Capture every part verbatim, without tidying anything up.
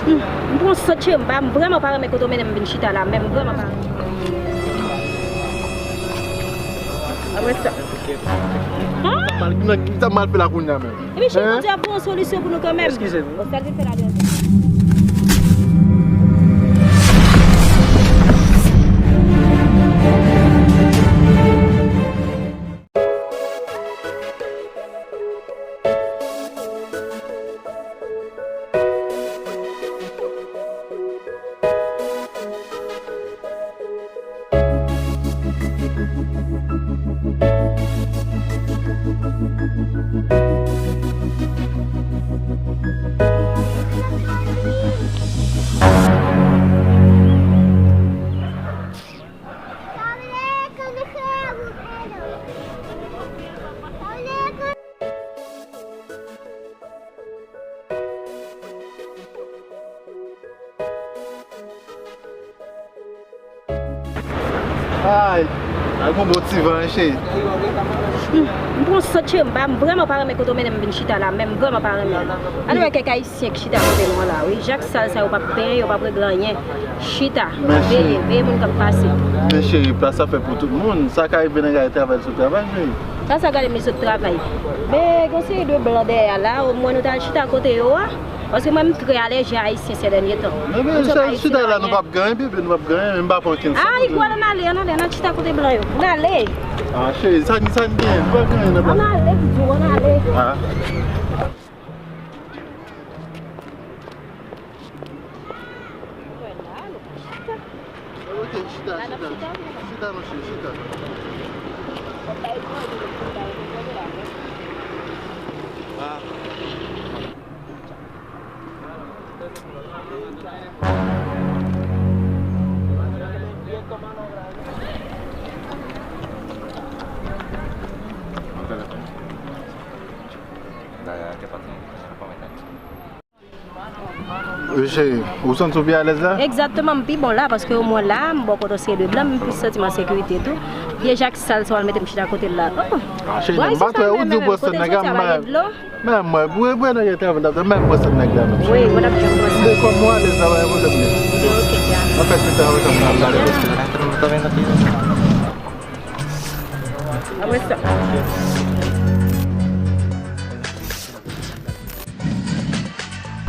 Hmm, m pran sant cheri, m pa, m vrèman pa renmen kote w mennen m vin chita la, men m vrèman pa. Apre sa. Sa mal, sa mal fè la kounye a menm. Epi cheri, Bondye ap voye yon solisyon pou nou kanmenm. Eskize m. Bon, sa l vin fè la devan. Ay, ay, gon bon ti van, cheri. Hmm, m pran sant cheri, m pa, m vrèman pa renmen kote w mennen m vin chita la, men m vrèman pa renmen. Ann wè kèk Ayisyen ki chita kote nou an la, wi. Jak sal sa yo p ap penyen, yo p ap regle anyen. Chita, veye, veye moun k ap pase. Men cheri, plas sa fè pou tout moun. Sa ka rive nèg la travay sou travay, cheri. Sa, sa gade m sot travay. Men gon seri de blan dèyè a la, omwen nou t al chita kote yo a. Paske mwen, m trè alèji a Ayisyen sè dènye tan. Men, men, chita la, nou p ap gen anyen, bebe, nou p ap gen anyen, men m pa pran kenn sa. Ay, pou al, ann ale, ann ale, ann al chita kote blan yo. Ann ale. Ah, cheri, sa, sa n gen, nou p ap gen anyen nan plas. Ann ale, m di w, ann ale. Ah. Ok, chita, chita. Chita, mon cheri, chita. Ah. Wi, cheri, ou santi w pi alèz la? Egzakteman, m pi bon la, paske omwen la, m bò kote yon seri de blan, m plis santi m an sekirite tou. Vye jak sal sa w al mete m chita kote l la. Oh. Ah, cheri, m pa t wè, ou di w bwè sant nèg la, m pa. Men mwen, bwè, bwè, nèg la travay, men bwè sant nèg la, menm. Wi, mwen t ap jwenn bwè sant. Men kòm ou alèz la, pa gen pwoblèm, men. Ok, dja. Anfèt, se sa, wi, sa m ap gade. Apre sa.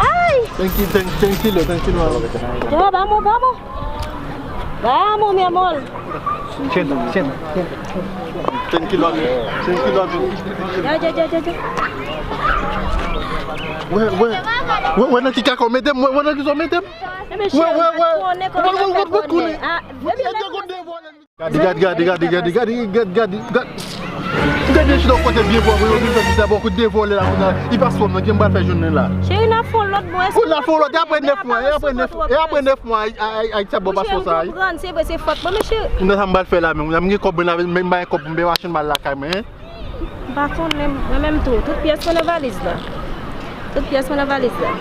Ay! Tranquilo, tranquilo, tranquilo. Ya, vamos, vamos. Vamos, mi amor. Sienta, sienta, sienta. Tranquilo, amigo. Tranquilo, amigo. Ya, ya, ya, ya, ya. Wè, wè. Wè, wè, nan ki kaka w mete m, wè, wè, nan ki sa w mete m. Wè, wè, wè. Wè, wè, wè, wè, konnen. Gade, gade, gade. Gade, gade, chita w kote byen pwòp, yo vin fè chita bò kote de vòlè la, kounye a, li paspò m nan, ki m pral fè jounen la. Cheri, n ap fè yon lòt bò, èske n ap fè yon lòt bò? E apre nèf mwa, e apre nèf, e apre nèf mwa, Ayiti ap ba w paspò sa, wi. Monchè, m konprann, se vre, se fòt mwen, men cheri. Kounye a sa m pral fè la menm, kounye a m gen kòb mwen la, men m pa gen kòb pou m peye machin m al lakay mwen, en. M pa konnen, mwen menm tou, tout pyès mwen nan valiz la. Tout pyès mwen nan valiz la.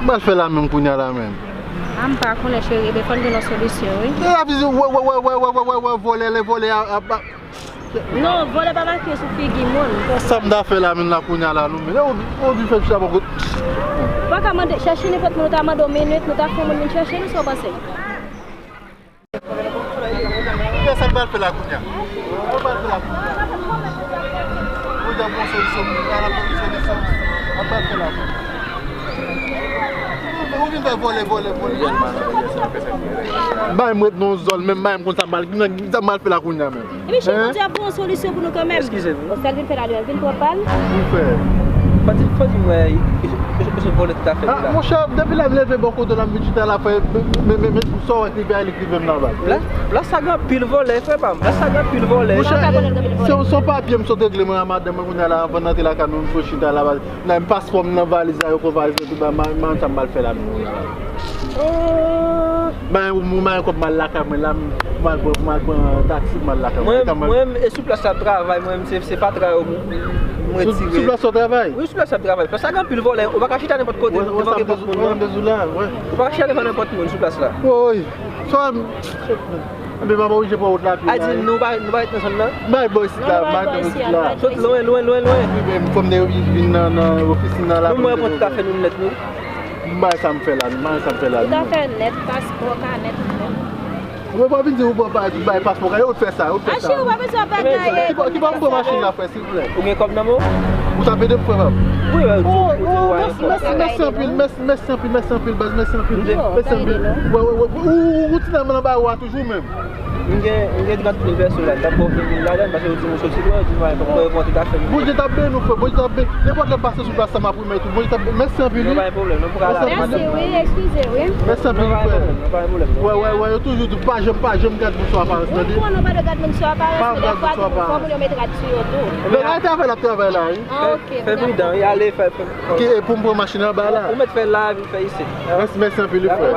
M pral fè la menm kounye a la menm. A, m pa konnen, cheri, ebyen fò n jwenn yon solisyon, wi. E la, vizye, wè, wè, vòlè, lè vòlè a, a, a. Non, vòlè pa make sou figi moun. Sa m ta fè la menm la kounye a la, nou menm. Ou, ou vin fè chita bò kote. Ou pa ka mande, chèche nenpòt moun, ou ta mande yon minit, nou ta fè yon moun vin chèche nou, sa w panse? Sa m pral fè la kounye a. Sa m pral fè la kounye a. Ou di ap gon solisyon pou nou, pa ap gon solisyon. Sa m pral fè la kounye a. Ou vin fè vòlè, vòlè, vòlè. Bay m ret nan zòn, menm bay m konn sa m pral, sa m pral fè la kounye a menm. Epi cheri, Bondye ap voye yon solisyon pou nou kanmenm. Eskize m. Bon, sa l vin fè la li menm, vin twò pal. Ou fè. Fò di, fò di m wè, e, e, e, e vòlè t ap fè la. Ah, monchè, depi lè m leve bò kote w la, m vin chita la, frè, men, men, men, men, sa w wè k rive a, li k rive m la, bay. Plas, plas sa gen anpil vòlè, frè pa m. Plas sa gen anpil vòlè. Monchè, se, se yon papye m sot regle mwen a madanm mwen kounye a la, anvan n antre lakay nou, m sot chita la, bay. Nan paspò m nan valiz la, yo pran valiz la, tout bagay, m, m, sa m pral fè la menm. Oh. Bay, ou, ou, bay, kòb m al lakay mwen la, m, m al pran, m al pran taksi, m al lakay mwen. Mwen, mwen, e sou plas la travay, mwen, se, se fatra yo, mwen, mwen tire. Sou, sou plas la travay? Wi, sou plas la travay. Plas la gen anpil vòlè, ou pa ka chita nenpòt kote, devan nenpòt moun, non. Ou pa ka chita devan nenpòt moun sou plas la. Woy, sa, enben, m ap oblije pran wout la pye. A di, nou pa, nou pa ret nan zòn nan? M al bò isit la, m al bò isit la. Sot lwen, lwen, lwen, lwen. Wi, men fò m te vin nan, nan ofisin nan la. Nou mwen pòt ta fè nou nèt, nou. M bay sa m fè la, m bay sa m fè la. Ou ta fè nèt, paspò, kanè, tout nèt. Ou pa vin di ou pa bay, bay paspò, kanè, ou t fè sa, ou t fè sa. Achi, ou pa bezwen ap bagaye. Ki bò, ki bò m pran machin la, frè, silvouplè? Ou gen kòb nan men w? Ou t ap ede m, frè pa m? Wi, wi. Oh, oh, mèsi, mèsi, mèsi anpil, mèsi, mèsi anpil, mèsi anpil, baz, mèsi anpil. Mèsi anpil. Wè, wè, wè, ou, ou, ou ti nan men anba ou a toujou menm. M gen, m gen trant mil pèso la, m t ap ba w ven mil ladan l, paske ou di m ou soti lwen, ou di m pa gen pòt ou ta fè m. Bondye t ap beni w, frè, Bondye t ap beni. Nenpòt lè m pase sou plas sa, m ap remèt ou. Bondye t ap beni. Mèsi anpil, wi. Non, pa gen pwoblèm, non, pou ka la. Mèsi, wi, eskize, wi. Mèsi anpil, frè. Non, pa gen pwoblèm, non, pa gen pwoblèm, non. Wè, wè, wè, yo toujou di, pa janm, pa janm gad moun sou aparans, tande. Wi, ou konnen pa de gad moun sou aparans, men dèfwa, fò moun yo met rad sou yo tou. Lè l al travay, l ap travay la, wi. Ah, ok. Fè pridan, wi, ale, fè, fè. Ki, e pou m pran machin anba la. Ou mèt fè la, vin fè isit. Mèsi, mèsi anpil, frè.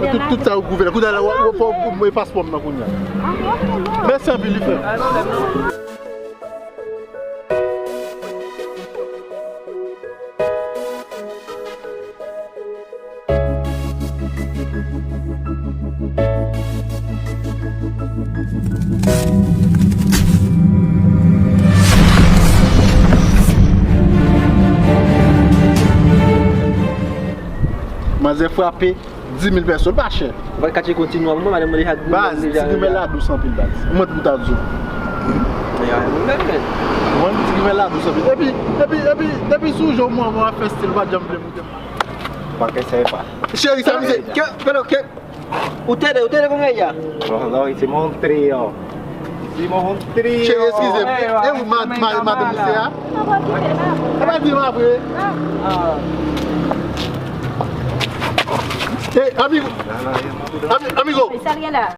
Tout, tout sa ou kouvè la. Kounye a la, w, w, w, w, paspò m nan kounye a. Mèsi anpil, frè. Manzè frape dis mil pèso, l pa chè. Ou pa t ka tcheke yon ti nwa pou mwen, madanm mwen deja di mil. Baz, ti grimèl la dous anpil, baz. Mwen pou ta di w. Mwen, ti grimèl la dous anpil. Epi, epi, epi, depi sou jou mwen, mwen ap fè stil, pa janm vle moute. Pa kè sèpa. Cheri, sa mizè. Ke, ke, ke, ou tande, ou tande kòman y a? Non, non, se mon trio. Se mon trio. Cheri, eskize m. E ou, ma, ma, madanm misye a? E pa di m apre. E, amigo. Ami-, amigo. Sa l gen la?